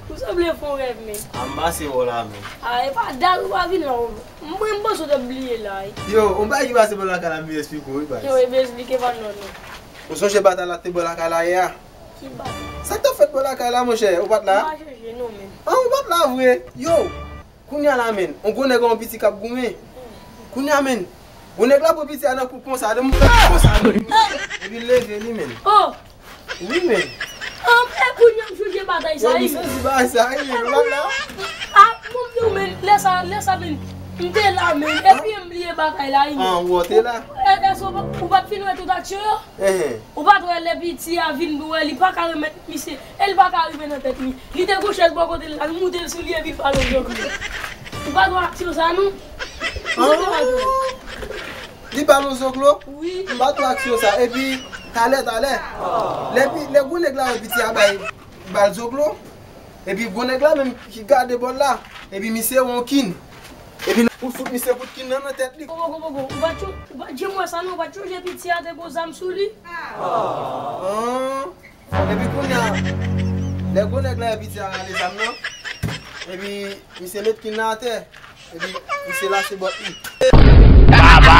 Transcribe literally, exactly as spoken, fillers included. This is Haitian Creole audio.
Ou sanble fè yon rèv, men. A, m pase wè w la, men. A, e pa dat ou pa vin la, w. Mwen, m panse w t ap bliye la, wi. Yo, yon bagay ki pase bò lakay la, m vin esplike w, wi, baz. Yo, e ben esplike pa non, non. Ou sonje batay la te bò lakay la yè a? Ki batay? Sa k t ap fèt bò lakay la, monchè, ou pa t la? M pa sonje, non, men. A, ou pa t la vre? Yo, kounye a la, men, yon gwo nèg ak yon piti k ap goumen. Kounye a, men, gwo nèg la pran piti a nan kou konsa, nan mouton konsa, epi l leve li, men. Oh! Wi, men. An, e kounye a m sonje batay sa, wi. Yo, m sezi bagay sa, wi, men, ou pa t la? A, bon, yo, men, lè sa, lè sa, men, m te la, men, epi m bliye batay la, wi, men. An, ou te la? E, èske ou pa, ou pa t fin wè tout aksyon yo? Enhen. Ou pa t wè lè piti a vin pou wè li pa ka remèt misye, e li pa ka rive nan tèt li. Li te gon chèz bò kote l la, l moute l sou li epi l pale yon zòglo. Ou pa t wè aksyon sa non? Ou te pa t wè? Li pale yon zòglo? Wi. M pa t wè aksyon sa. Epi, talè, talè. Lè pi, lè gwo nèg la wè piti a bay bal zòglo, epi gwo nèg la menm ki gade bò l la, epi misye wè yon kin. Epi pou l fout misye kout kin nan nan tèt li. Poko, poko, poko. Ou pa t cho-, ou pa t janm wè sa non, ou pa t chonje piti a te gon zam sou li? An. Epi kounye a, lè gwo nèg la epi piti a rale zam nan, epi misye met kin nan atè, epi misye lase bòt li. Baba!